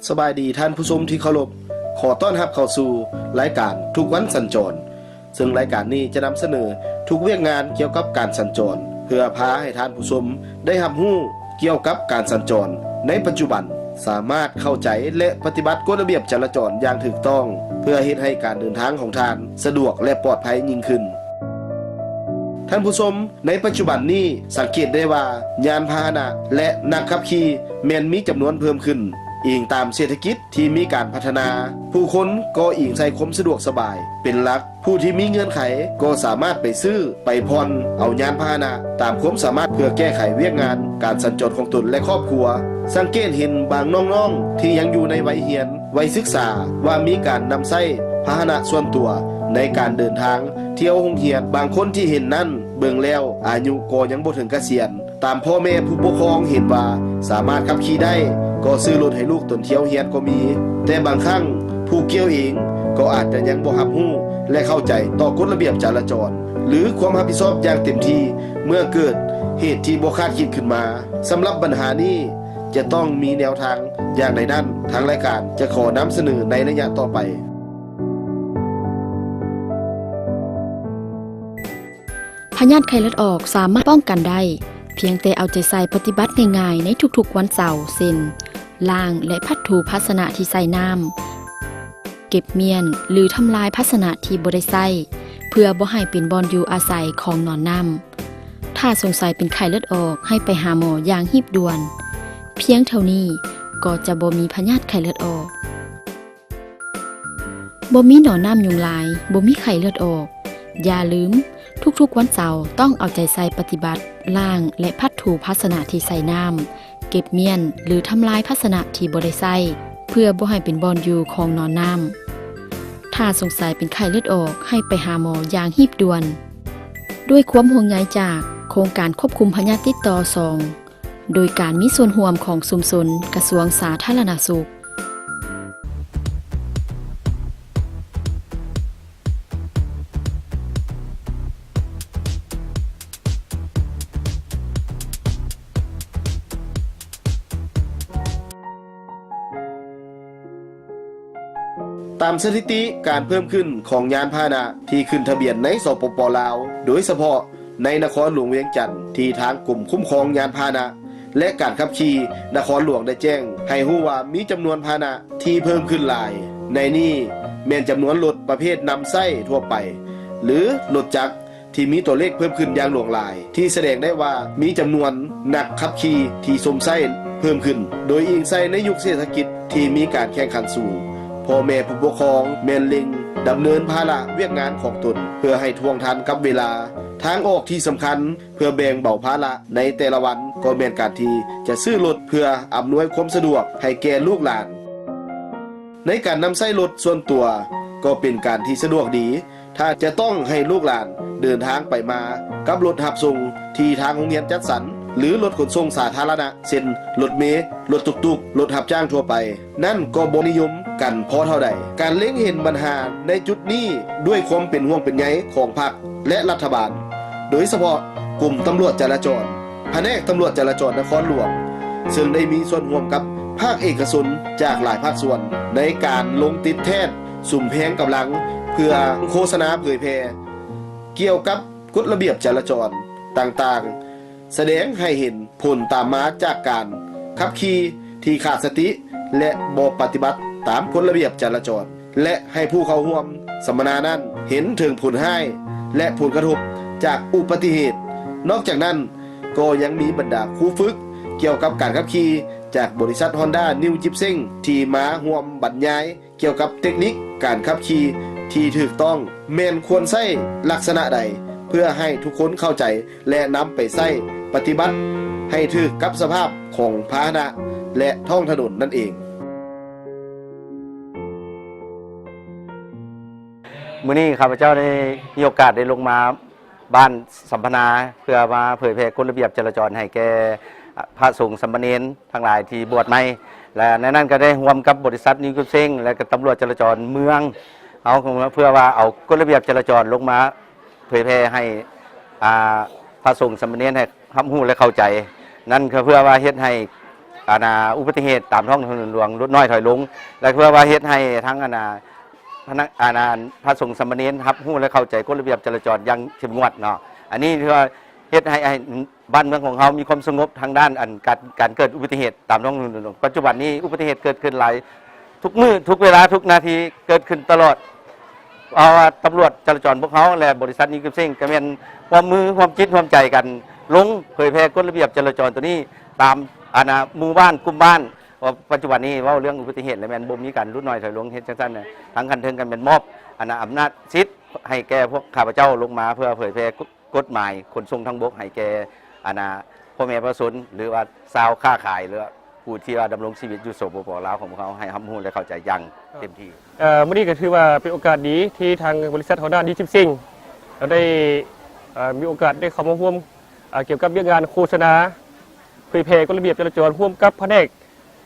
ສະບາຍດີທ່ານຜູ້ຊົມທີ່ເຄົາລົບ, ຂໍຕ້ອນຮັບເຂົ້າສູ່ລາຍການທຸກວັນສັນຈອນ, ເຊິ່ງລາຍການນີ້ຈະນຳສະເໜີທຸກວຽກງານກ່ຽວກັບການສັນຈອນ ເພື່ອພາໃຫ້ທ່ານຜູ້ຊົມໄດ້ຮັບຮູ້ກ່ຽວກັບການສັນຈອນໃນປັດຈຸບັນ, ສາມາດເຂົ້າໃຈ ແລະ ປະຕິບັດກົດລະບຽບຈະລາຈອນຢ່າງຖືກຕ້ອງ ເພື່ອເຮັດໃຫ້ການເດີນທາງຂອງທ່ານສະດວກ ແລະ ປອດໄພຍິ່ງຂຶ້ນ. ທ່ານຜູ້ຊົມ, ໃນປັດຈຸບັນນີ້ສັງເກດໄດ້ວ່າ ຍານພາຫະນະ ແລະ ນັກຂັບຂີ່ແມ່ນມີຈຳນວນເພີ່ມຂຶ້ນ. ອີງຕາມເສດຖະກິດທີ່ມີການພັດທະນາ, ຜູ້ຄົນກໍອີງໃສ່ຄວາມສະດວກສະບາຍເປັນຫຼັກ. ຜູ້ທີ່ມີເງື່ອນໄຂກໍສາມາດໄປຊື້, ໄປຜ່ອນເອົາຍານພາຫະນະຕາມຄວາມສາມາດ ເພື່ອແກ້ໄຂວຽກງານການສັນຈອນຂອງຕົນ ແລະ ຄອບຄົວ. ສັງເກດເຫັນບາງນ້ອງໆທີ່ຍັງຢູ່ໃນໄວຮຽນ, ໄວສຶກສາ ວ່າມີການນຳໃຊ້ພາຫະນະສ່ວນຕົວໃນການເດີນທາງ ທ່ຽວໂຮງຮຽນ. ບາງຄົນທີ່ເຫັນນັ້ນ ເບິ່ງແລ້ວອາຍຸກໍຍັງບໍ່ເຖິງກະສຽນ. ຕາມພໍ່ແມ່ຜູ້ປົກຄອງເຫັນວ່າສາມາດຂັບຂີ່ໄດ້ ກໍຊື້ລົດໃຫ້ລູກຕົນທ່ຽວຮຽນກໍມີ. ແຕ່ບາງຄັ້ງຜູ້ກ່ຽວເອງກໍອາດຈະຍັງບໍ່ຮັບຮູ້ ແລະ ເຂົ້າໃຈຕໍ່ກົດລະບຽບຈະລາຈອນ ຫຼື ຄວາມຮັບຜິດຊອບຢ່າງເຕັມທີ່ ເມື່ອເກີດເຫດທີ່ບໍ່ຄາດຄິດຂຶ້ນມາ. ສຳລັບບັນຫານີ້ຈະຕ້ອງມີແນວທາງຢ່າງໃດນັ້ນ, ທາງລາຍການຈະຂໍນຳສະເໜີໃນໄລຍະຕໍ່ໄປ. ພະຍາດໄຂ້ເລືອດອອກສາມາດປ້ອງກັນໄດ້ ພຽງແຕ່ເອົາໃຈໃສ່ປະຕິບັດງ່າຍໆໃນທຸກໆວັນເສົາ ເຊັ່ນ ລ້າງ ແລະ ພັດຖູພາຊະນະທີ່ໃສ່ນ້ຳ, ເກັບມ້ຽນ ຫຼື ທຳລາຍພາຊະນະທີ່ບໍ່ໄດ້ໃຊ້ ເພື່ອບໍ່ໃຫ້ເປັນບ່ອນຢູ່ອາໄສຂອງໜອນນ້ຳ. ຖ້າສົງໄສເປັນໄຂ້ເລືອດອອກ ໃຫ້ໄປຫາໝໍຢ່າງຮີບດ່ວນ. ພຽງເທົ່ານີ້ກໍຈະບໍ່ມີພະຍາດໄຂ້ເລືອດອອກ. ບໍ່ມີໜອນນ້ຳຍຸງລາຍ, ບໍ່ມີໄຂ້ເລືອດອອກ. ຢ່າລືມ, ທຸກໆວັນເສົາຕ້ອງເອົາໃຈໃສ່ປະຕິບັດລ້າງ ແລະ ພັດຖູພາຊະນະທີ່ໃສ່ນ້ຳ, ເກັບມ້ຽນ ຫຼື ທຳລາຍພາຊະນະທີ່ບໍ່ໄດ້ໃຊ້ ເພື່ອບໍ່ໃຫ້ເປັນບ່ອນຢູ່ຂອງໜອນນ້ຳ. ຖ້າສົງໄສເປັນໄຂ້ເລືອດອອກ, ໃຫ້ໄປຫາໝໍຢ່າງຮີບດ່ວນ. ດ້ວຍຄວາມຫ່ວງໃຍຈາກໂຄງການຄວບຄຸມພະຍາດຕິດຕໍ່ສອງ ໂດຍການມີສ່ວນຮ່ວມຂອງຊຸມຊົນ, ກະຊວງສາທາລະນະສຸກ. ຕາມສະຖິຕິການເພີ່ມຂຶ້ນຂອງຍານພາຫະນະທີ່ຂຶ້ນທະບຽນໃນ ສປປ ລາວ, ໂດຍສະເພາະ ໃນນະຄອນຫຼວງວຽງຈັນ ທີ່ທາງກົມຄຸ້ມຄອງຍານພາຫະນະ ແລະ ການຂັບຂີ່ນະຄອນຫຼວງໄດ້ແຈ້ງໃຫ້ຮູ້ວ່າ ມີຈຳນວນພາຫະນະທີ່ເພີ່ມຂຶ້ນຫຼາຍ. ໃນນີ້ແມ່ນຈຳນວນລົດປະເພດນຳໃຊ້ທົ່ວໄປ ຫຼື ລົດຈັກ ທີ່ມີຕົວເລກເພີ່ມຂຶ້ນຢ່າງຫຼວງຫຼາຍ, ທີ່ສະແດງໄດ້ວ່າມີຈຳນວນນັກຂັບຂີ່ທີ່ຊົມໃຊ້ເພີ່ມຂຶ້ນ, ໂດຍອີງໃສ່ໃນຍຸກເສດຖະກິດທີ່ມີການແຂ່ງຂັນສູງ, ພໍ່ແມ່ຜູ້ປົກຄອງແມ່ນເລັ່ງດຳເນີນພາລະວຽກງານຂອງຕົນ ເພື່ອໃຫ້ທ່ວງທັນກັບເວລາ. ທາງອອກທີ່ສຳຄັນ ເພື່ອແບ່ງເບົາພາລະໃນແຕ່ລະວັນ ກໍແມ່ນການທີ່ຈະຊື້ລົດເພື່ອອຳນວຍຄວາມສະດວກໃຫ້ແກ່ລູກຫຼານ. ໃນການນຳໃຊ້ລົດສ່ວນຕົວກໍເປັນການທີ່ສະດວກດີ ຖ້າຈະຕ້ອງໃຫ້ລູກຫຼານເດີນທາງໄປມາກັບລົດຮັບສົ່ງທີ່ທາງໂຮງຮຽນຈັດສັນ ຫຼື ລົດຂົນສົ່ງສາທາລະນະ ເຊັ່ນ ລົດເມ, ລົດຕຸກໆ, ລົດຮັບຈ້າງທົ່ວໄປ. ນັ້ນກໍບໍ່ນິຍົມກັນພໍເທົ່າໃດ. ການເລັງເຫັນບັນຫາໃນຈຸດນີ້ດ້ວຍຄວາມເປັນຫ່ວງເປັນໃຍຂອງພັກ ແລະ ລັດຖະບານ, ໂດຍສະເພາະກົມຕຳຫຼວດຈະລາຈອນ, ພະແນກຕຳຫຼວດຈະລາຈອນນະຄອນຫຼວງ, ເຊິ່ງໄດ້ມີສ່ວນຮ່ວມກັບພາກເອກະຊົນຈາກຫຼາຍພາກສ່ວນ ໃນການລົງຕິດແທ່ນສຸມແພງກຳລັງ ເພື່ອໂຄສະນາເຜີຍແຜ່ກ່ຽວກັບກົດລະບຽບຈະລາຈອນຕ່າງໆ, ສະແດງໃຫ້ເຫັນ ຜົນຕາມມາຈາກການຂັບຂີ່ທີ່ຂາດສະຕິ ແລະ ບໍ່ປະຕິບັດຕາມກົດລະບຽບຈະລາຈອນ ແລະ ໃຫ້ຜູ້ເຂົ້າຮ່ວມສຳມະນານັ້ນເຫັນເຖິງຜົນຮ້າຍ ແລະ ຜົນກະທົບຈາກອຸບັດຕິເຫດ. ນອກຈາກນັ້ນ, ກໍຍັງມີບັນດາຄູຝຶກກ່ຽວກັບການຂັບຂີ່ຈາກບໍລິສັດຮອນດ້າ ນິວຈິບເຊັງ ທີ່ມາຮ່ວມບັນຍາຍ ກ່ຽວກັບເຕັກນິກການຂັບຂີ່ທີ່ຖືກຕ້ອງ ແມ່ນຄວນໃຊ້ລັກສະນະໃດ ເພື່ອໃຫ້ທຸກຄົນເຂົ້າໃຈ ແລະ ນຳໄປໃຊ້ປະຕິບັດໃຫ້ຖືກກັບສະພາບຂອງພາຫະນະ ແລະ ທ້ອງຖະໜົນນັ້ນເອງ. ມື້ນີ້ຂ້າພະເຈົ້າໄດ້ມີໂອກາດໄດ້ລົງມາ ບ້ານສຳພະນາ ເພື່ອມາເຜີຍແຜ່ກົດລະບຽບຈະລາຈອນໃຫ້ແກ່ພະສົງສາມະເນນທັງຫຼາຍທີ່ບວດໃໝ່ ແລະ ໃນນັ້ນກໍໄດ້ຮ່ວມກັບບໍລິສັດນິວຈິບເຊັງ ແລະ ກໍຕຳຫຼວດຈະລາຈອນເມືອງເຮົາ ເພື່ອວ່າເອົາກົດລະບຽບຈະລາຈອນລົງມາເຜີຍແຜ່ໃຫ້ ອ່າ ພະສົງສາມະເນນໃຫ້ຮັບຮູ້ ແລະ ເຂົ້າໃຈ. ນັ້ນກໍເພື່ອວ່າເຮັດໃຫ້ ອັນນ່າ ອຸບັດຕິເຫດຕາມທ້ອງຖະໜົນຫຼວງຫຼຸດນ້ອຍຖອຍລົງ ແລະ ເພື່ອວ່າເຮັດໃຫ້ທັງອັນນ່າ ພະນັກ ອັນນ່າ ພະສົງສາມະເນນຮັບຮູ້ ແລະ ເຂົ້າໃຈກົດລະບຽບຈະລາຈອນຢ່າງເຂັ້ມງວດເນາະ. ອັນນີ້ຖືວ່າເຮັດໃຫ້ ໃຫ້ບ້ານເມືອງຂອງເຮົາມີຄວາມສະຫງົບທາງດ້ານອັນການ ການເກີດອຸບັດຕິເຫດຕາມທ້ອງຖະໜົນຫຼວງ. ປັດຈຸບັນນີ້ອຸບັດຕິເຫດເກີດຂຶ້ນຫຼາຍ ທຸກມື້ ທຸກເວລາ ທຸກນາທີ ເກີດຂຶ້ນຕະຫຼອດ. ເພາະວ່າຕຳຫຼວດຈະລາຈອນພວກເຮົາ ແລະ ບໍລິສັດນິວຈິບເຊັງ ກໍແມ່ນຮ່ວມມືຮ່ວມຈິດຮ່ວມໃຈກັນລົງເຜີຍແຜ່ກົດລະບຽບຈະລາຈອນໂຕນີ້ ຕາມອັນນ່າ ໝູ່ບ້ານ ກຸ່ມບ້ານ. ເພາະປັດຈຸບັນນີ້ເວົ້າເລື່ອງອຸບັດຕິເຫດ ແລະ ແມ່ນບໍ່ມີການຫຼຸດນ້ອຍຖອຍລົງ. ເຮັດຈັ່ງຊັ້ນນະ ທາງຂັ້ນເທິງກໍແມ່ນມອບອັນນ່າ ອຳນາດສິດໃຫ້ແກ່ພວກຂ້າພະເຈົ້າລົງມາ ເພື່ອເຜີຍແຜ່ ກົດໝາຍຂົນສົ່ງທາງບົກໃຫ້ແກ່ອັນນ່າ ພໍ່ແມ່ປະຊາຊົນ ຫຼືວ່າຊາວຄ້າຂາຍ ຫຼືວ່າຜູ້ທີ່ວ່າດຳລົງຊີວິດຢູ່ ສປປ ລາວ ຂອງພວກເຮົາໃຫ້ຮັບຮູ້ ແລະ ເຂົ້າໃຈຢ່າງເຕັມທີ່. ເອີ ມື້ນີ້ກໍຖືວ່າເປັນໂອກາດດີທີ່ທາງບໍລິສັດຮອນດ້ານິວຈິບເຊັງ ເຮົາໄດ້ ເອີ ມີໂອກາດໄດ້ເຂົ້າມາຮ່ວມ ເອີ ກ່ຽວກັບວຽກງານໂຄສະນາເຜີຍແຜ່ກົດລະບຽບຈະລາຈອນ ຮ່ວມກັບພະແນກ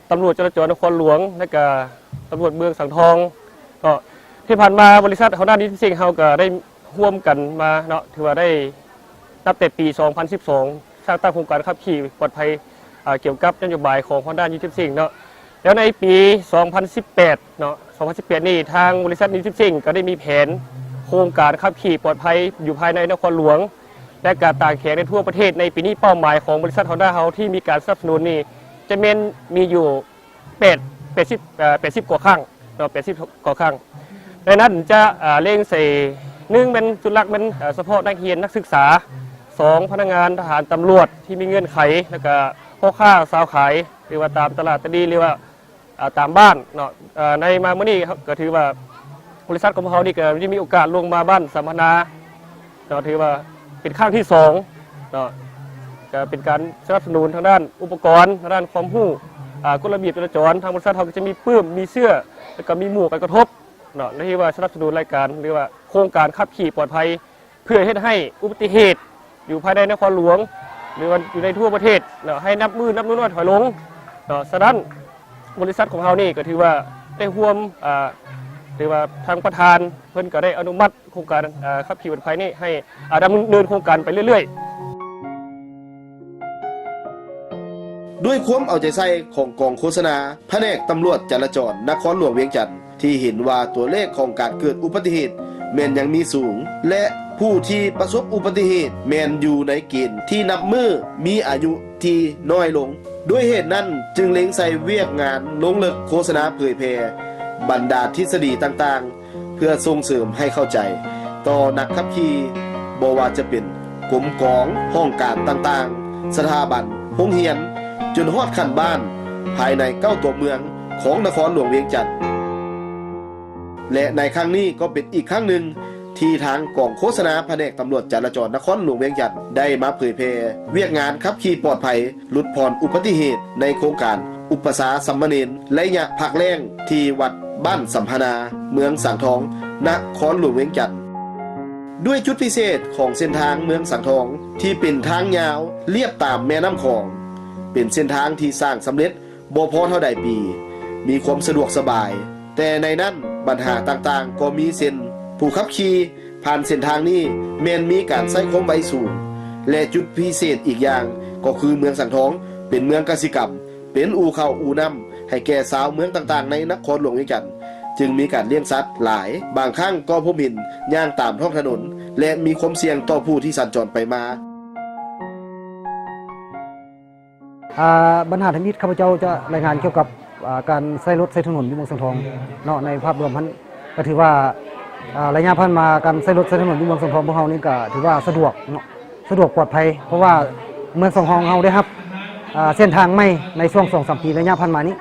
ຕຳຫຼວດຈະລາຈອນນະຄອນຫຼວງ ແລະກະຕຳຫຼວດເມືອງສັງທອງເນາະ. ທີ່ຜ່ານມາບໍລິສັດຮອນດ້ານິວຈິບເຊັງເຮົາກະໄດ້ຮ່ວມກັນມາເນາະ ຖືວ່າໄດ້ນັບແຕ່ປີສອງພັນສິບສອງ ສ້າງຕັ້ງໂຄງການຂັບຂີ່ປອດໄພ ອາ ກ່ຽວກັບນະໂຍບາຍຂອງຮອນດ້ານິວຈິບເຊັງເນາະ. ແລ້ວໃນປີສອງພັນສິບແປດເນາະ ສອງພັນສິບແປດນີ້ ທາງບໍລິສັດນິວຈິບເຊັງກໍໄດ້ມີແຜນໂຄງການຂັບຂີ່ປອດໄພຢູ່ພາຍໃນນະຄອນຫຼວງ ແລະກະຕ່າງແຂວງໃນທົ່ວປະເທດ. ໃນປີນີ້ເປົ້າໝາຍຂອງບໍລິສັດຮອນດ້າເຮົາທີ່ມີການສະໜັບສະໜູນນີ້ ຈະແມ່ນມີຢູ່ ແປດ ແປດສິບ ເອີ ແປດສິບກວ່າຄັ້ງເນາະ ແປດສິບກວ່າຄັ້ງ. ໃນນັ້ນຈະ ເອີ ເລັງໃສ່ ໜຶ່ງແມ່ນຈຸດຫຼັກແມ່ນ ເອີ ສະເພາະນັກຮຽນນັກສຶກສາ, ສອງ ພະນັກງານທະຫານຕຳຫຼວດທີ່ມີເງື່ອນໄຂ ແລ້ວກະພໍ່ຄ້າຊາວຂາຍ ຫຼືວ່າຕາມຕະຫຼາດຕະຫຼີ່ ຫຼືວ່າ ເອີ ຕາມບ້ານເນາະ. ເອີ ໃນມາມື້ນີ້ກໍຖືວ່າບໍລິສັດຂອງພວກເຮົານີ້ກໍໄດ້ມີໂອກາດລົງມາບ້ານສຳພະນາ ເນາະ ຖືວ່າເປັນຄັ້ງທີສອງເນາະ ກໍເປັນການສະໜັບສະໜູນທາງດ້ານອຸປະກອນ ທາງດ້ານຄວາມຮູ້ ອາ ກົດລະບຽບຈະລາຈອນ. ທາງບໍລິສັດເຮົາກໍຈະມີປຶ້ມ ມີເສື້ອ ແລ້ວກໍມີໝວກກັນກະທົບເນາະ ທີ່ວ່າສະໜັບສະໜູນລາຍການ ຫຼືວ່າໂຄງການຂັບຂີ່ປອດໄພ ເພື່ອເຮັດໃຫ້ອຸບັດຕິເຫດຢູ່ພາຍໃນນະຄອນຫຼວງ ຫຼືວ່າຢູ່ໃນທົ່ວປະເທດເນາະ ໃຫ້ນັບມື້ນັບໜ້ອຍຖອຍລົງເນາະ. ສະນັ້ນ ບໍລິສັດຂອງເຮົານີ້ກໍຖືວ່າໄດ້ຮ່ວມ ອາ ຖືວ່າທາງປະທານເພິ່ນກໍໄດ້ອະນຸມັດໂຄງການ ອາ ຂັບຂີ່ປອດໄພນີ້ໃຫ້ ອາ ດຳເນີນໂຄງການໄປເລື້ອຍໆ. ດ້ວຍຄວາມເອົາໃຈໃສ່ຂອງກອງໂຄສະນາພະແນກຕຳຫຼວດຈະລາຈອນນະຄອນຫຼວງວຽງຈັນ ທີ່ເຫັນວ່າຕົວເລກຂອງການເກີດອຸບັດຕິເຫດແມ່ນຍັງມີສູງ ແລະ ຜູ້ທີ່ປະສົບອຸບັດຕິເຫດແມ່ນຢູ່ໃນເກນທີ່ນັບມື້ມີອາຍຸທີ່ນ້ອຍລົງ. ດ້ວຍເຫດນັ້ນຈຶ່ງເລັງໃສ່ວຽກງານລົງເລິກໂຄສະນາເຜີຍແຜ່ບັນດາທິດສະດີຕ່າງໆ ເພື່ອສົ່ງເສີມໃຫ້ເຂົ້າໃຈຕໍ່ນັກຂັບຂີ່ ບໍ່ວ່າຈະເປັນກົມກອງ, ຫ້ອງການຕ່າງໆ, ສະຖາບັນ, ໂຮງຮຽນ, ຈົນຮອດຂັ້ນບ້ານ ພາຍໃນເກົ້າຕົວເມືອງຂອງນະຄອນຫຼວງວຽງຈັນ. ແລະ ໃນຄັ້ງນີ້ກໍເປັນອີກຄັ້ງໜຶ່ງ ທີ່ທາງກອງໂຄສະນາພະແນກຕຳຫຼວດຈະລາຈອນນະຄອນຫຼວງວຽງຈັນ ໄດ້ມາເຜີຍແຜ່ວຽກງານຂັບຂີ່ປອດໄພ ຫຼຸດຜ່ອນອຸບັດຕິເຫດໃນໂຄງການອຸປະຊາສາມະເນນໄລຍະພັກແລ້ງ ທີ່ວັດບ້ານສຳພະນາ ເມືອງສັງທອງ ນະຄອນຫຼວງວຽງຈັນ. ດ້ວຍຈຸດພິເສດຂອງເສັ້ນທາງເມືອງສັງທອງ ທີ່ເປັນທາງຍາວລຽບຕາມແມ່ນ້ຳຂອງ, ເປັນເສັ້ນທາງທີ່ສ້າງສຳເລັດ ບໍ່ພໍເທົ່າໃດປີ, ມີຄວາມສະດວກສະບາຍ, ແຕ່ໃນນັ້ນບັນຫາຕ່າງໆກໍມີ ເຊັ່ນ ຜູ້ຂັບຂີ່ຜ່ານເສັ້ນທາງນີ້ແມ່ນມີການໃຊ້ຄວາມໄວສູງ ແລະ ຈຸດພິເສດອີກຢ່າງກໍຄືເມືອງສັງທອງເປັນເມືອງກະສິກຳ, ເປັນອູ່ເຂົ້າອູ່ນ້ຳໃຫ້ແກ່ຊາວເມືອງຕ່າງໆໃນນະຄອນຫຼວງວຽງຈັນ, ຈຶ່ງມີການລ້ຽງສັດຫຼາຍ, ບາງຄັ້ງກໍພົບເຫັນຍ່າງຕາມທ້ອງຖະໜົນ ແລະ ມີຄວາມສ່ຽງຕໍ່ຜູ້ທີ່ສັນຈອນໄປມາ. ອ່າ ບັນຫາທຳອິດ ຂ້າພະເຈົ້າຈະລາຍງານກ່ຽວກັບ ອ່າ ການໃຊ້ລົດໃຊ້ຖະໜົນຢູ່ເມືອງສັງທອງເນາະ. ໃນພາບລວມຫັ້ນ ກໍຖືວ່າ ອ່າ ໄລຍະຜ່ານມາການໃຊ້ລົດໃຊ້ຖະໜົນຢູ່ເມືອງສັງທອງພວກເຮົານີ້ກໍຖືວ່າສະດວກເນາະ ສະດວກປອດໄພ ເພາະວ່າເມືອງສັງທອງເຮົາໄດ້ຮັບ ອ່າ ເສັ້ນທາງໃໝ່ໃນຊ່ວງສອງສາມປີໄລຍະຜ່ານມານີ້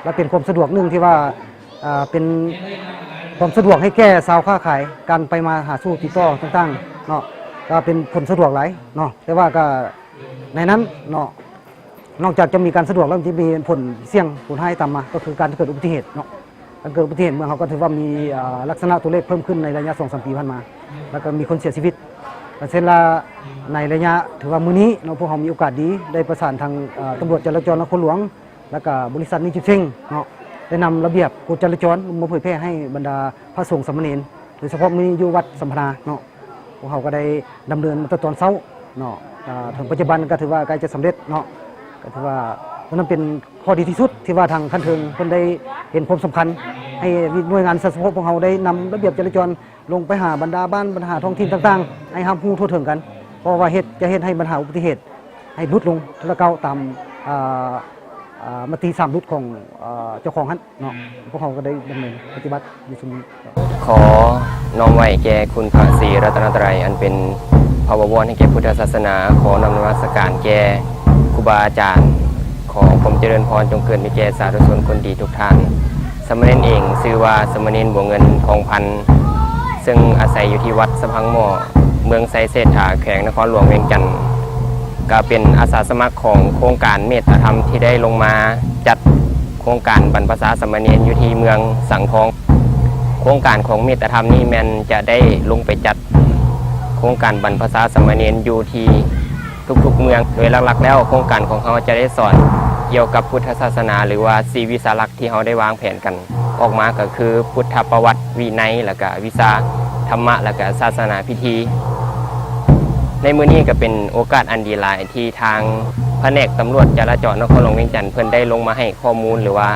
ແລະ ເປັນຄວາມສະດວກໜຶ່ງທີ່ວ່າ ອ່າ ເປັນຄວາມສະດວກໃຫ້ແກ່ຊາວຄ້າຂາຍ ການໄປມາຫາສູ່ຕິດຕໍ່ຕ່າງໆເນາະ ກໍເປັນຜົນສະດວກຫຼາຍເນາະ. ແຕ່ວ່າກໍໃນນັ້ນເນາະ ນອກຈາກຈະມີການສະດວກແລ້ວ ຈະມີຜົນສ່ຽງຜົນຮ້າຍຕາມມາ ກໍຄືການເກີດອຸບັດຕິເຫດເນາະ. ການເກີດອຸບັດຕິເຫດເມືອງເຮົາກໍຖືວ່າມີ ເອີ ລັກສະນະຕົວເລກເພີ່ມຂຶ້ນໃນໄລຍະສອງສາມປີຜ່ານມາ ແລ້ວກໍມີຄົນເສຍຊີວິດ. ເຊັ່ນວ່າໃນໄລຍະ ຖືວ່າມື້ນີ້ເນາະ ພວກເຮົາມີໂອກາດດີໄດ້ປະສານທາງ ເອີ ຕຳຫຼວດຈະລາຈອນນະຄອນຫຼວງ ແລ້ວກໍບໍລິສັດນິວຈິບເຊັງເນາະ ໄດ້ນຳລະບຽບກົດຈະລາຈອນມາເຜີຍແຜ່ໃຫ້ບັນດາພະສົງສາມະເນນ ໂດຍສະເພາະມື້ນີ້ຢູ່ວັດສຳພະນາເນາະ. ພວກເຮົາກໍໄດ້ດຳເນີນມາແຕ່ຕອນເຊົ້າເນາະ ເອີ ເຖິງປັດຈຸບັນກໍຖືວ່າໃກ້ຈະສຳເລັດເນາະ ກໍຖືວ່າ ນັ້ນເປັນຂໍ້ດີທີ່ສຸດທີ່ວ່າທາງຂັ້ນເທິງເພິ່ນໄດ້ເຫັນຄວາມສຳຄັນ ໃຫ້ໜ່ວຍງານສາທາລະນະສຸກຂອງເຮົາໄດ້ນຳລະບຽບຈະລາຈອນລົງໄປຫາບັນດາບ້ານ ບັນຫາທ້ອງຖິ່ນຕ່າງໆ ໃຫ້ຮັບຮູ້ທົ່ວເຖິງກັນ ເພາະວ່າເຮັດ ຈະເຮັດໃຫ້ບັນຫາອຸບັດຕິເຫດໃຫ້ຫຼຸດລົງເທື່ອລະກ້າວຕາມ ອ່າ ອ່າ ມະຕິສາມລຸດຂອງ ເຈົ້າຂອງຫັ້ນເນາະ ພວກເຮົາກໍໄດ້ດຳເນີນປະຕິບັດຢູ່ຊຸມນີ້. ຂໍນ້ອມໄຫວ້ແກ່ຄຸນພະສີລັດຕະນະໄຕ ອັນເປັນພະວະວອນໃຫ້ແກ່ພຸດທະສາສະໜາ, ຂໍນ້ອມນະມັດສະການແກ່ຄູບາອາຈານ, ຂໍຄວາມຈະເລີນພອນຈົ່ງເກີດມີແກ່ສາທຸຊົນຄົນດີທຸກທ່ານ. ສາມະເນນເອງຊື່ວ່າສາມະເນນບົວເງິນ ທອງພັນ ເຊິ່ງອາໄສຢູ່ທີ່ວັດສະພັງໝໍ້ ເມືອງໄຊເສດຖາ ແຂວງນະຄອນຫຼວງວຽງຈັນ ກະເປັນອາສາສະໝັກຂອງໂຄງການເມດຕາທຳທີ່ໄດ້ລົງມາຈັດໂຄງການບັນພະຊາສາມະເນນຢູ່ທີ່ເມືອງສັງທອງ. ໂຄງການຂອງເມດຕາທຳນີ້ແມ່ນຈະໄດ້ລົງໄປຈັດໂຄງການບັນພະຊາສາມະເນນຢູ່ທີ່ທຸກໆເມືອງ. ໂດຍຫຼັກໆແລ້ວໂຄງການຂອງເຮົາຈະໄດ້ສອນກ່ຽວກັບພຸດທະສາສະໜາ ຫຼືວ່າສີ່ວິຊາຫຼັກ ທີ່ເຮົາໄດ້ວາງແຜນກັນອອກມາ ກໍຄືພຸດທະປະຫວັດ, ວິໄນ ແລ້ວກະວິຊາທຳມະ ແລ້ວກະສາສະໜາພິທີ. ໃນມື້ນີ້ກໍເປັນໂອກາດອັນດີຫຼາຍທີ່ທາງພະແນກຕຳຫຼວດຈະລາຈອນນະຄອນຫຼວງວຽງຈັນ ເພິ່ນໄດ້ລົງມາໃຫ້ຂໍ້ມູນ ຫຼືວ່າ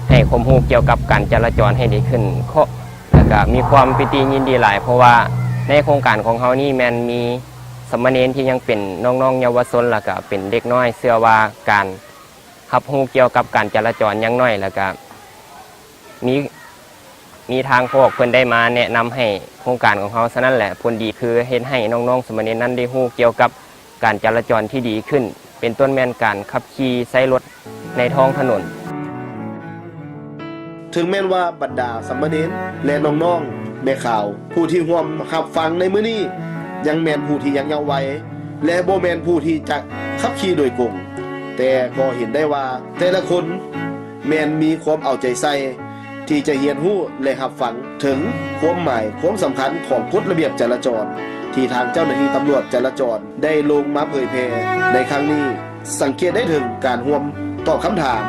ໃຫ້ຄວາມຮູ້ກ່ຽວກັບການຈະລາຈອນໃຫ້ດີຂຶ້ນ ເພາະ ແລ້ວກະມີຄວາມປີຕິຍິນດີຫຼາຍ ເພາະວ່າໃນໂຄງການຂອງເຮົານີ້ແມ່ນມີສາມະເນນທີ່ຍັງເປັນນ້ອງໆເຍົາວະຊົນ ແລ້ວກະເປັນເດັກນ້ອຍ ເຊື່ອວ່າການ ຮັບຮູ້ກ່ຽວກັບການຈະລາຈອນຢ່າງໜ້ອຍ ແລ້ວກະມີ ມີທາງພວກເພິ່ນໄດ້ມາແນະນຳໃຫ້ໂຄງການຂອງເຮົາ. ສະນັ້ນແຫຼະ ຜົນດີຄືເຮັດໃຫ້ນ້ອງໆສາມະເນນນັ້ນໄດ້ຮູ້ກ່ຽວກັບການຈະລາຈອນທີ່ດີຂຶ້ນ ເປັນຕົ້ນແມ່ນການຂັບຂີ່ໃຊ້ລົດໃນທ້ອງຖະໜົນ. ເຖິງແມ່ນວ່າບັນດາສາມະເນນ ແລະ ນ້ອງໆແມ່ຂາວ ຜູ້ທີ່ຮ່ວມຮັບຟັງໃນມື້ນີ້ ຍັງແມ່ນຜູ້ທີ່ຍັງເຍົາະໄວ ແລະ ບໍ່ແມ່ນຜູ້ທີ່ຈະຂັບຂີ່ໂດຍກົງ, ແຕ່ກໍເຫັນໄດ້ວ່າແຕ່ລະຄົນແມ່ນມີຄວາມເອົາໃຈໃສ່ທີ່ຈະຮຽນຮູ້ ແລະ ຮັບຟັງເຖິງຄວາມໝາຍຄວາມສຳຄັນຂອງກົດລະບຽບຈະລາຈອນ ທີ່ທາງເຈົ້າໜ້າທີ່ຕຳຫຼວດຈະລາຈອນໄດ້ລົງມາເຜີຍແຜ່ໃນຄັ້ງນີ້. ສັງເກດໄດ້ເຖິງການຮ່ວມຕອບຄຳຖາມ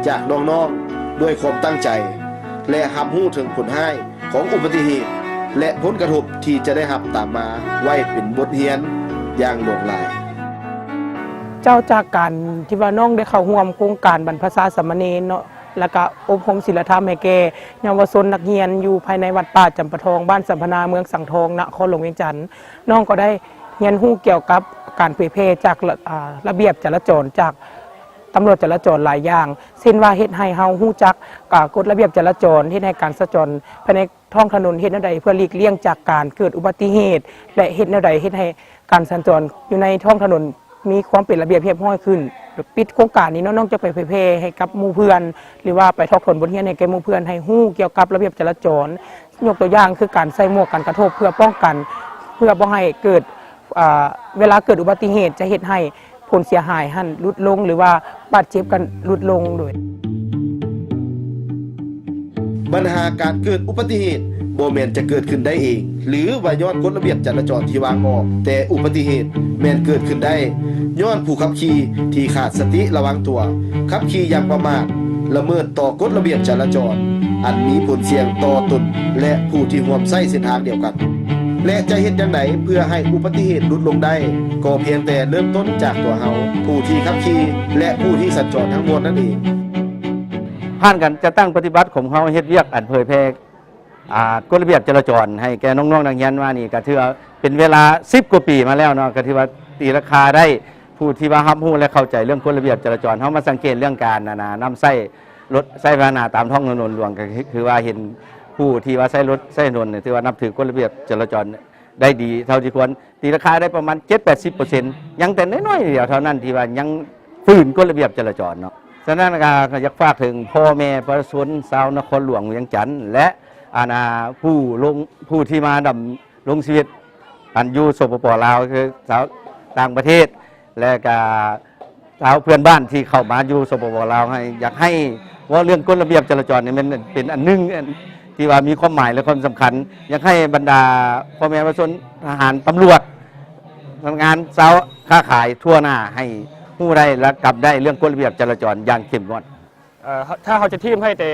ຈາກນ້ອງໆດ້ວຍຄວາມຕັ້ງໃຈ ແລະ ຮັບຮູ້ເຖິງຜົນຮ້າຍຂອງອຸບັດຕິເຫດ ແລະ ຜົນກະທົບທີ່ຈະໄດ້ຮັບຕາມມາໄວ້ເປັນບົດຮຽນຢ່າງຫຼວງຫຼາຍ. ເຈົ້າ, ຈາກການທີ່ວ່ານ້ອງໄດ້ເຂົ້າຮ່ວມໂຄງການບັນພະຊາສາມະເນນເນາະ ແລ້ວກະອົບຮົມສີລະທຳໃຫ້ແກ່ເຍົາວະຊົນນັກຮຽນຢູ່ພາຍໃນວັດປ່າຈຳປາທອງ ບ້ານສຳພະນາ ເມືອງສັງທອງ ນະຄອນຫຼວງວຽງຈັນ, ນ້ອງກໍໄດ້ຮຽນຮູ້ກ່ຽວກັບການເຜີຍແຜ່ຈາກ ລະ ອາ ລະບຽບຈະລາຈອນຈາກຕຳຫຼວດຈະລາຈອນຫຼາຍຢ່າງ ເຊັ່ນວ່າເຮັດໃຫ້ເຮົາຮູ້ຈັກ ອາ ກົດລະບຽບຈະລາຈອນ, ເຮັດໃຫ້ການສັນຈອນພາຍໃນ ທ້ອງຖະໜົນເຮັດແນວໃດເພື່ອຫຼີກລ່ຽງຈາກການເກີດອຸບັດຕິເຫດ ແລະ ເຮັດແນວໃດເຮັດໃຫ້ການສັນຈອນຢູ່ໃນທ້ອງຖະໜົນມີຄວາມເປັນລະບຽບຮຽບຮ້ອຍຂຶ້ນ. ປິດໂຄງການນີ້ເນາະ ນ້ອງຈະໄປເຜີຍແຜ່ໃຫ້ກັບໝູ່ເພື່ອນ ຫຼືວ່າໄປຖອກຖອນບົດຮຽນໃຫ້ແກ່ໝູ່ເພື່ອນ ໃຫ້ຮູ້ກ່ຽວກັບລະບຽບຈະລາຈອນ. ຍົກຕົວຢ່າງຄືການໃສ່ໝວກກັນກະທົບເພື່ອປ້ອງກັນ ເພື່ອບໍ່ໃຫ້ເກີດ ອາ ເວລາເກີດອຸບັດຕິເຫດຈະເຮັດໃຫ້ ຜົນເສຍຫາຍຫັ້ນຫຼຸດລົງ ຫຼືວ່າບາດເຈັບກັນຫຼຸດລົງໂດຍ. ບັນຫາການເກີດອຸບັດຕິເຫດບໍ່ແມ່ນຈະເກີດຂຶ້ນໄດ້ເອງ ຫຼືວ່າຍ້ອນກົດລະບຽບຈະລາຈອນທີ່ວາງອອກ, ແຕ່ອຸບັດຕິເຫດແມ່ນເກີດຂຶ້ນໄດ້ຍ້ອນຜູ້ຂັບຂີ່ທີ່ຂາດສະຕິລະວັງຕົວ, ຂັບຂີ່ຢ່າງປະໝາດ, ລະເມີດຕໍ່ກົດລະບຽບຈະລາຈອນ ອັນມີຜົນສ່ຽງຕໍ່ຕົນ ແລະ ຜູ້ທີ່ຮ່ວມໃຊ້ເສັ້ນທາງດຽວກັນ. ແລະ ຈະເຮັດຈັ່ງໃດເພື່ອໃຫ້ອຸບັດຕິເຫດຫຼຸດລົງໄດ້? ກໍພຽງແຕ່ເລີ່ມຕົ້ນຈາກຕົວເຮົາ, ຜູ້ທີ່ຂັບຂີ່ ແລະ ຜູ້ທີ່ສັນຈອນທັງມວນນັ້ນເອງ. ຜ່ານການຈັດຕັ້ງປະຕິບັດຂອງເຮົາເຮັດວຽກອັນເຜີຍແຜ່ ອາ ກົດລະບຽບຈະລາຈອນໃຫ້ແກ່ນ້ອງໆນັກຮຽນມານີ້ ກໍຖືວ່າເປັນເວລາສິບກວ່າປີມາແລ້ວເນາະ, ກໍຖືວ່າຕີລາຄາໄດ້ ຜູ້ທີ່ວ່າຮັບຮູ້ ແລະ ເຂົ້າໃຈເລື່ອງກົດລະບຽບຈະລາຈອນ. ເຮົາມາສັງເກດເລື່ອງການ ອັນນະ ນຳໃຊ້ລົດໃຊ້ພາຫະນະຕາມທ້ອງຖະໜົນຫຼວງ ກໍຄືວ່າເຫັນຜູ້ທີ່ວ່າໃຊ້ລົດໃຊ້ຖະໜົນ ຖືວ່ານັບຖືກົດລະບຽບຈະລາຈອນໄດ້ດີເທົ່າທີ່ຄວນ. ຕີລາຄາໄດ້ປະມານເຈັດແປດສິບເປີເຊັນ ຍັງແຕ່ນ້ອຍໆດຽວເທົ່ານັ້ນທີ່ວ່າຍັງຝືນກົດລະບຽບຈະລາຈອນເນາະ. ສະນັ້ນກໍຢາກຝາກເຖິງພໍ່ແມ່ປະຊາຊົນຊາວນະຄອນຫຼວງວຽງຈັນ ແລະ ອັນນະ ຜູ້ລົງ ຜູ້ທີ່ມາດຳ ລົງຊີວິດ ອັນຢູ່ ສປປ ລາວ ຄືຊາວຕ່າງປະເທດ ແລະກະຊາວເພື່ອນບ້ານທີ່ເຂົ້າມາຢູ່ ສປປ ລາວ ໃຫ້ ຢາກໃຫ້ເວົ້າເລື່ອງກົດລະບຽບຈະລາຈອນນີ້ ແມ່ນເປັນອັນໜຶ່ງ ອັນທີ່ວ່າມີຄວາມໝາຍ ແລະ ຄວາມສຳຄັນ. ຢາກໃຫ້ບັນດາພໍ່ແມ່ປະຊາຊົນ, ທະຫານ, ຕຳຫຼວດ, ພະນັກງານ, ຊາວຄ້າຂາຍທົ່ວໜ້າ ໃຫ້ຮູ້ໄດ້ ແລະ ກຳໄດ້ເລື່ອງກົດລະບຽບຈະລາຈອນຢ່າງເຂັ້ມງວດ. ເອີ ຖ້າເຮົາຈະຖິ້ມໃຫ້ແຕ່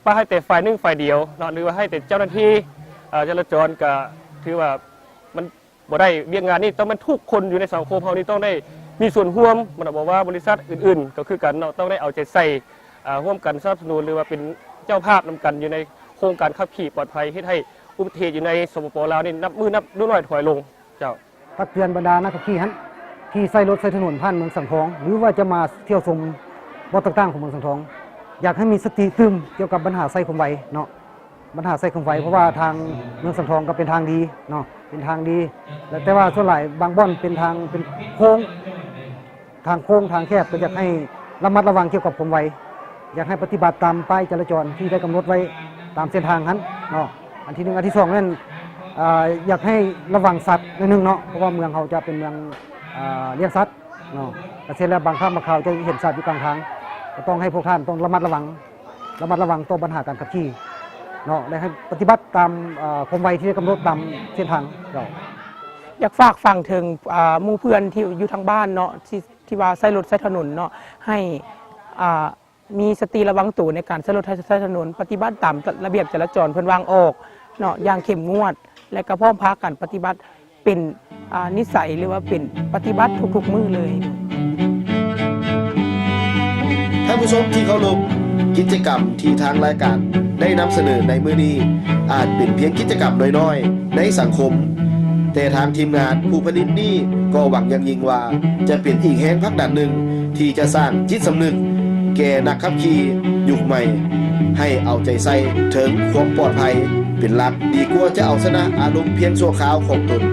ປະໃຫ້ແຕ່ຝ່າຍໜຶ່ງຝ່າຍດຽວເນາະ ຫຼືວ່າໃຫ້ແຕ່ເຈົ້າໜ້າທີ່ ເອີ ຈະລາຈອນ ກະຖືວ່າມັນບໍ່ໄດ້. ວຽກງານນີ້ຕ້ອງແມ່ນທຸກຄົນຢູ່ໃນສັງຄົມເຮົານີ້ຕ້ອງໄດ້ ມີສ່ວນຮ່ວມ ບໍ່ວ່າບໍລິສັດອື່ນໆ ກໍຄືກັນເນາະ ຕ້ອງໄດ້ເອົາໃຈໃສ່ ຮ່ວມກັນສະໜັບສະໜູນ ຫຼືວ່າເປັນເຈົ້າພາບນຳກັນຢູ່ໃນໂຄງການຂັບຂີ່ປອດໄພ ເຮັດໃຫ້ອຸບັດຕິເຫດຢູ່ໃນ ສປປ ລາວນີ້ ນັບມື້ນັບນ້ອຍຖອຍລົງເຈົ້າ. ຕັກເຕືອນບັນດານັກຂັບຂີ່ຫັ້ນ ທີ່ໃຊ້ລົດໃຊ້ຖະໜົນຜ່ານເມືອງສັງທອງ ຫຼືວ່າຈະມາທ່ຽວຊົມບ່ອນຕ່າງໆຂອງເມືອງສັງທອງ ຢາກໃຫ້ມີສະຕິຕື່ມກ່ຽວກັບບັນຫາໃຊ້ຄວາມໄວເນາະ ບັນຫາໃຊ້ຄວາມໄວ ເພາະວ່າທາງເມືອງສັງທອງກໍເປັນທາງດີເນາະ ເປັນທາງດີ ແລະ ແຕ່ວ່າສ່ວນຫຼາຍບາງບ່ອນເປັນທາງ ເປັນໂຄ້ງ ທາງໂຄ້ງທາງແຄບ ກໍຢາກໃຫ້ລະມັດລະວັງກ່ຽວກັບຄວາມໄວ ຢາກໃຫ້ປະຕິບັດຕາມປ້າຍຈະລາຈອນທີ່ໄດ້ກຳນົດໄວ້ຕາມເສັ້ນທາງຫັ້ນເນາະ ອັນທີໜຶ່ງ. ອັນທີສອງນັ້ນ ອ່າ ຢາກໃຫ້ລະວັງສັດໜ້ອຍໜຶ່ງເນາະ ເພາະວ່າເມືອງເຮົາຈະເປັນເມືອງ ອ່າ ລ້ຽງສັດເນາະ ກະເຊັ່ນແລ້ວ ບາງຄັ້ງບາງຄາວຈະເຫັນສັດຢູ່ກາງທາງ ກໍຕ້ອງໃຫ້ພວກທ່ານຕ້ອງລະມັດລະວັງ ລະມັດລະວັງຕໍ່ບັນຫາການຂັບຂີ່ເນາະ ແລະ ໃຫ້ປະຕິບັດຕາມ ເອີ ຄວາມໄວທີ່ໄດ້ກຳນົດຕາມເສັ້ນທາງເຈົ້າ. ຢາກຝາກຝັງເຖິງ ອ່າ ໝູ່ເພື່ອນທີ່ຢູ່ທາງບ້ານເນາະ ທີ່ ທີ່ວ່າໃຊ້ລົດໃຊ້ຖະໜົນເນາະ ໃຫ້ ອ່າ ມີສະຕິລະວັງໂຕໃນການໃຊ້ລົດໃຊ້ຖະໜົນ ປະຕິບັດຕາມລະບຽບຈະລາຈອນເພິ່ນວາງອອກເນາະ ຢ່າງເຂັ້ມງວດ ແລະ ກໍພ້ອມພາກັນປະຕິບັດ ເປັນ ອ່າ ນິໄສ ຫຼືວ່າເປັນປະຕິບັດທຸກໆມື້ເລີຍ. ທ່ານຜູ້ຊົມທີ່ເຄົາລົບ, ກິດຈະກຳທີ່ທາງລາຍການໄດ້ນຳສະເໜີໃນມື້ນີ້ ອາດເປັນພຽງກິດຈະກຳນ້ອຍໆໃນສັງຄົມ, ແຕ່ທາງທີມງານຜູ້ຜະລິດນີ້ກໍຫວັງຢ່າງຍິ່ງວ່າ ຈະເປັນອີກແຮງຜັກດັນໜຶ່ງ ທີ່ຈະສ້າງຈິດສຳນຶກແກ່ນັກຂັບຂີ່ຍຸກໃໝ່ ໃຫ້ເອົາໃຈໃສ່ເຖິງຄວາມປອດໄພເປັນຫຼັກ ດີກວ່າຈະເອົາຊະນະອາລົມພຽງຊົ່ວຄາວຂອງຕົນ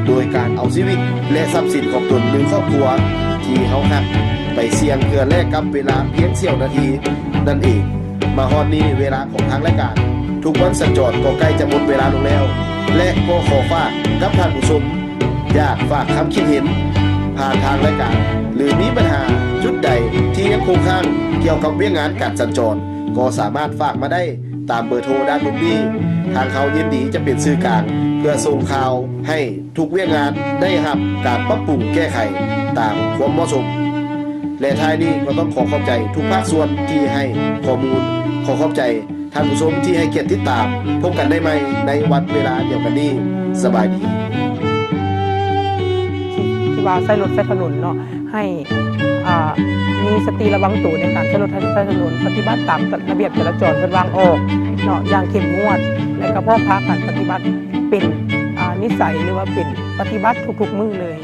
ໂດຍການເອົາຊີວິດ ແລະ ຊັບສິນຂອງຕົນ ຫຼື ຄອບຄົວທີ່ເຮົາຮັກໄປສ່ຽງ ເພື່ອແລກກັບເວລາພຽງສ່ຽວນາທີນັ້ນເອງ. ມາຮອດນີ້ເວລາຂອງທາງລາຍການທຸກວັນສັນຈອນກໍໃກ້ຈະໝົດເວລາລົງແລ້ວ ແລະ ກໍຂໍຝາກກັບທ່ານຜູ້ຊົມ ຢາກຝາກຄຳຄິດເຫັນຜ່ານທາງລາຍການ ຫຼື ມີບັນຫາຈຸດໃດທີ່ຍັງຄົງຄ້າງກ່ຽວກັບວຽກງານການສັນຈອນ ກໍສາມາດຝາກມາໄດ້ຕາມເບີໂທດ້ານລຸ່ມນີ້. ທາງເຮົາຍິນດີຈະເປັນສື່ກາງ ເພື່ອສົ່ງຂ່າວໃຫ້ທຸກວຽກງານໄດ້ຮັບການປັບປຸງແກ້ໄຂຕາມຄວາມເໝາະສົມ. ແລະ ທ້າຍນີ້ກໍຕ້ອງຂໍຂອບໃຈທຸກພາກສ່ວນທີ່ໃຫ້ຂໍ້ມູນ. ຂໍຂອບໃຈ ທ່ານຜູ້ຊົມທີ່ໃຫ້ກຽດຕິດຕາມ. ພົບກັນໄດ້ໃໝ່ໃນວັນເວລາດຽວກັນນີ້. ສະບາຍດີ. ທີ່ ທີ່ວ່າໃຊ້ລົດໃຊ້ຖະໜົນເນາະ ໃຫ້ ອ່າ ມີສະຕິລະວັງໂຕໃນການໃຊ້ລົດໃຊ້ຖະໜົນ, ປະຕິບັດຕາມລະບຽບຈະລາຈອນເພິ່ນວາງອອກເນາະ ຢ່າງເຂັ້ມງວດ ແລະ ກໍພ້ອມພາກັນປະຕິບັດເປັນ ອ່າ ນິໄສ ຫຼືວ່າເປັນປະຕິບັດທຸກໆມື້ເລີຍ.